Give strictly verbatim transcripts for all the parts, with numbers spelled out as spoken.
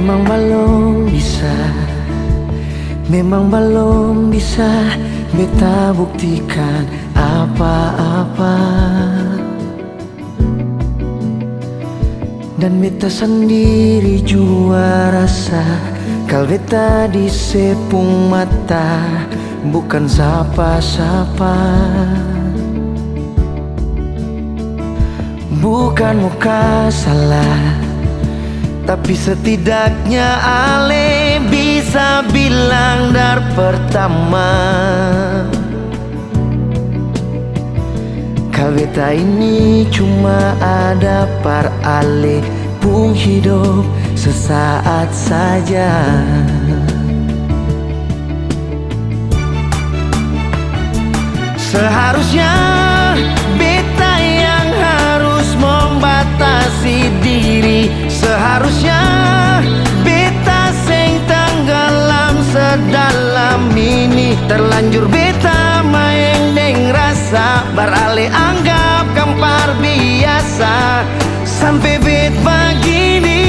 Memang balom bisa, memang balom bisa beta buktikan apa-apa. Dan beta sandiri jua rasa kal beta di se pung mata bukan sapa-sapa. Bukan muka salah, tapi setidaknya ale bisa bilang dari pertama. Kal beta ini cuma ada par ale pung hidop sesaat saja. Seharusnya beta yang harus membatasi diri. Seharusnya beta seng tenggelam sedalam ini. Terlanjur beta maeng deng rasa, bar ale anggap kang par biasa, sampe bet bagini.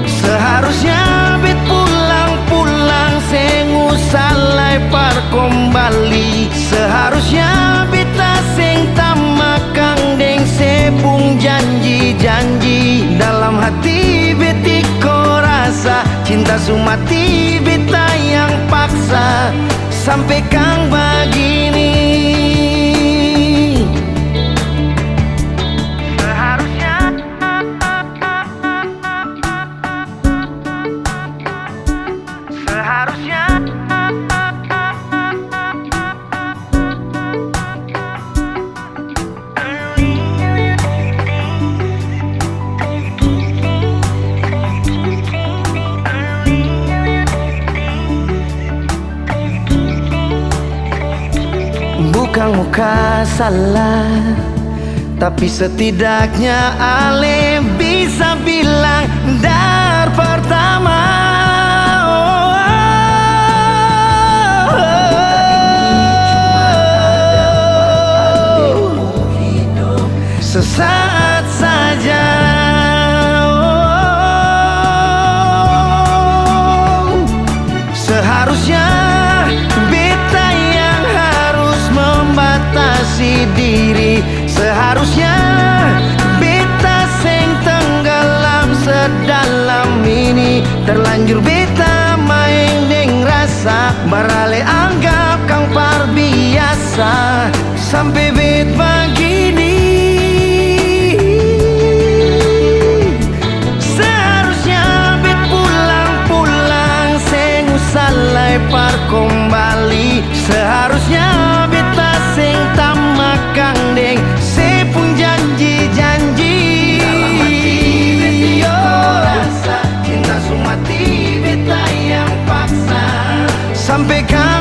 Seharusnya bet pulang-pulang, seng usah lai par kombali. Seharusnya beta seng tamakang deng se pung janji-janji. Dalam hati bet iko rasa, cinta su mati beta yang paksa, sampe kang bagini. Seharusnya, seharusnya. Bukang muka salah, tapi setidaknya ale bisa bilang dari pertama. Sesaat saja. Seharusnya beta yang harus membatasi diri. Seharusnya beta seng tenggelam sedalam ini. Terlanjur beta maeng deng rasa, barale anggap kang par biasa. Sampe bet bagini. Seharusnya bet pulang-pulang, seng usah lai par kombali. Seharusnya beta seng tamakang deng se pung janji-janji. Dalam hati beta rasa cinta su mati beta yang paksa. Sampe ka